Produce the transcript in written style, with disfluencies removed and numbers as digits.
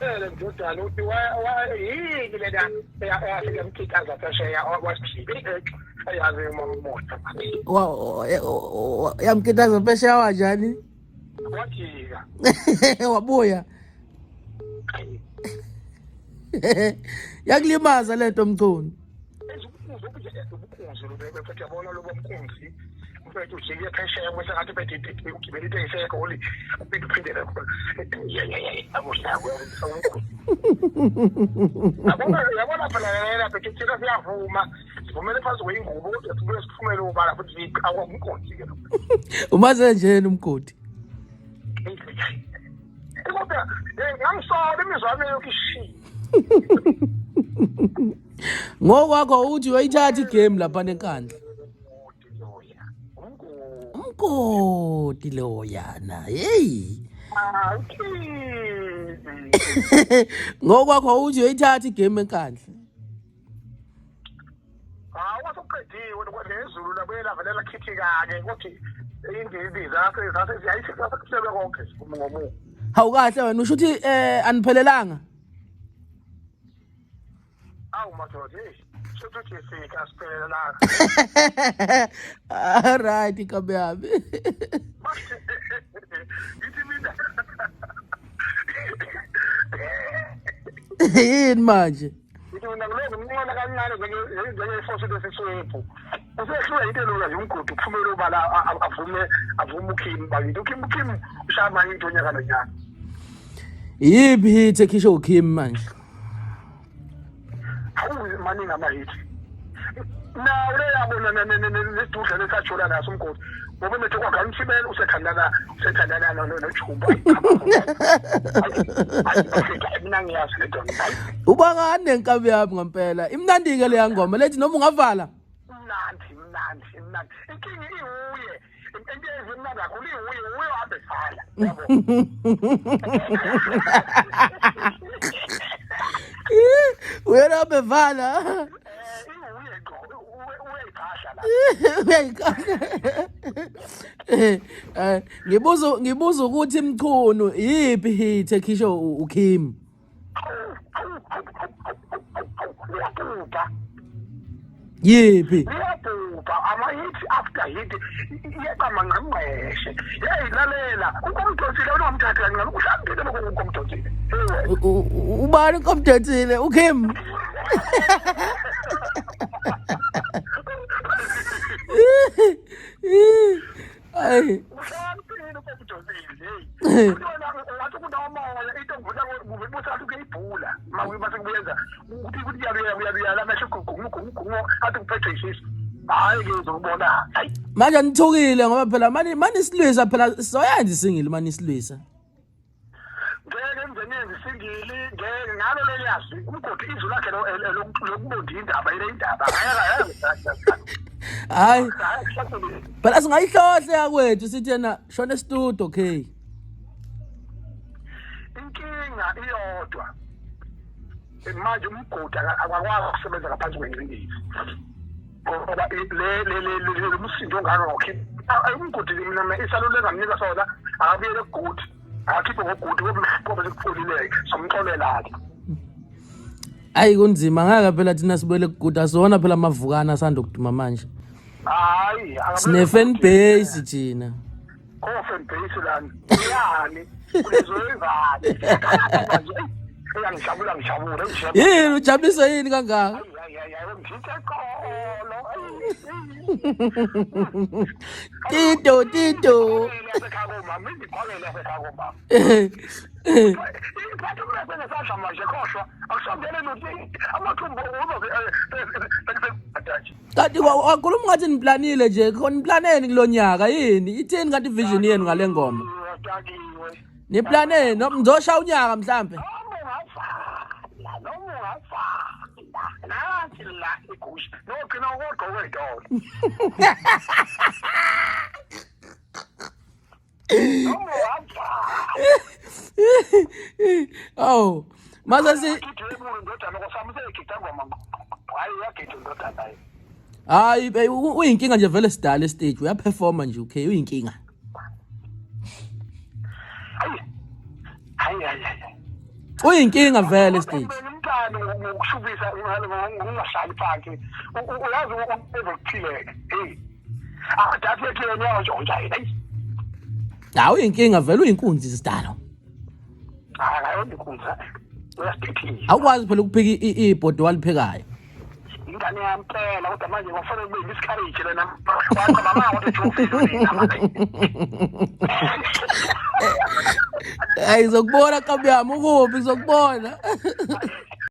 Ele ndodana uthi yini lena eyafika emkhithaza phesheya wasijika eyazi uma umoya. Yamkhithaza phesheya wanjani? Wajika. Wabuya. Yakulimaza lento Mchunu. Ubunkunzi lobo yabona lobo mkunzi mfethu ujike phesheya bese ngathi bethe ugibela itekisi egoli uphinde uphindele khona yabona yabona phela yena phethe thina siyavuma sivumele phansi kweyingubo kodwa sibuye siphumele ubala futhi siqhawa umgodi ke lo. Umaze njena umgodi. Kodwa ngangisola imizwa yami yonke ishiya. Ngokwakho uthi uyoyithatha igame lapha nenkandla. Umgodi loyana. Hey. Ngokwakho uthi uyoyithatha igame enkandla. Hawu wasuqediwe nezulu labuye lavele lakhithika-ke ukuthi indizi zase zase ziyayisekuhlelwe konke ngomumo. Hawu kahle wena usho ukuthi eh aniphelelanga. Awu madoda hey shuthi uthi sika asiphelelanga. All right inkabi yami. Ngithi mina Yini manje? Ngithi mina ngilokhu nginqola kancane njengefosi lesiswebhu. Usehlula into elula nje umgodi uphumele ubala avume avume uKim bakithi uKim uKim ushaya manje into unyaka nonyaka. Yiphi hit ekhishwe uKim manje? Hawu maningi ama-hit. Nawo le yabo nesidudla lesajola naso umgodi. Ngoba umethe kwagana umthibela usethandana usethandana noJumbo. Mina ngiyazi le nto. Ubangani nenkabi yami ngempela. Imnandi-ke leya ngoma lethi noma ungavala. Mnandi mnandi mnandi. Inkinga iwuye. Into ezimnandi kakhulu iwuye uye uhambe vala. Yabo. Uyena uhambe vala. Iwuye ngqo uyayiphahla la. Uyayikhahla. Eh ngibuza ngibuza ukuthi Mchunu yiphi hit ekhishwe uKim? Uyabhubha. Yiphi? Uyabhubha ama-hit after hit iyeqa manqamnqeshe. Hey lalela ukomdonsile unomthatha kancane uhlambile lokho ukomdonsile. Ubani ukomdonsile uKim? Ayi. Uhlambile ukomdonsile hey. Ungathi kunomoya into ngivula kubusa kuyibhula mase kubuyenza ukuthi ukuthi kuyabuya kuyabuya la mesho gugu gugu athi kuphethwe isisu. Hayi ke uzobona. Hayi. Manje nithukile ngoba phela mani mani silwisa phela sizoyenza isingili mani silwisa. Ngeke ngize ngenze isingili ngeke ngalo leli yazwi umgodi izwi lakhe lokubonda indaba ile indaba. Hayi. Phela singayihlohla yakwethu sithi yena shona estudio okay. Inkinga iyodwa. Manje umgodi akakwazi ukusebenza ngaphansi kwengcindezi. Ngoba le le le lo msindo ongaka ngokhipha umgodi mina isaluleko ngamnika sona akabuyele kugudi akakhiphe ngogudi ngoba sekupholile-ke somxolela-ke. Ayi kunzima ngeke phela thina sibuyele kuguda asona phela amavukana asanda kuduma manje. Hayi sine fan base thina. Ko fan base lani? Yani kulezoyivale. Ngijabula ngijabula ngijabula. Yini ujabulisa yini kangaka? Ngithe qolo. Tito Tito. Mama ngikhwakele ekhaya komama. Iphatha umlese ngesandla manje khohlwa akusondele lutho amathumbu uzobe nje. Kanti wakhuluma ngathi niplanile nje khona niplaneni kulonyaka yini ithini kanti vision yenu ngale ngoma? Niplaneni nizosha unyaka mhlambe. Noma ungavala noma ungavala nathi la igusha nogcina ukugqoka ey'tolo. Noma ungavala. Awu mase si indodana kwasami useyigida ngoma hayi uyagida indodana ye. Hayi uyinkinga nje vele sidala estage uyaperforma nje okay uyinkinga. Hayi hayi hayi. Uyinkinga vele stage. Ngimthanda ngokushubisa ngokungahlali phansi. Uyazi ukuphileka. Hey. Akadathi yethu yena uyawutshontsha yena. Hawu uyinkinga vele uyinkunzi sidalo. Hayi inkunzi. Uyasiphithisa. Awukwazi phela ukuphika ibhodo waliphekayo. Ingane yampela kodwa manje kwafanele kube miscarriage lena. Wacha mama wathi jofile. Hayi ngizokubona kabi yami ukuphi ngizokubona.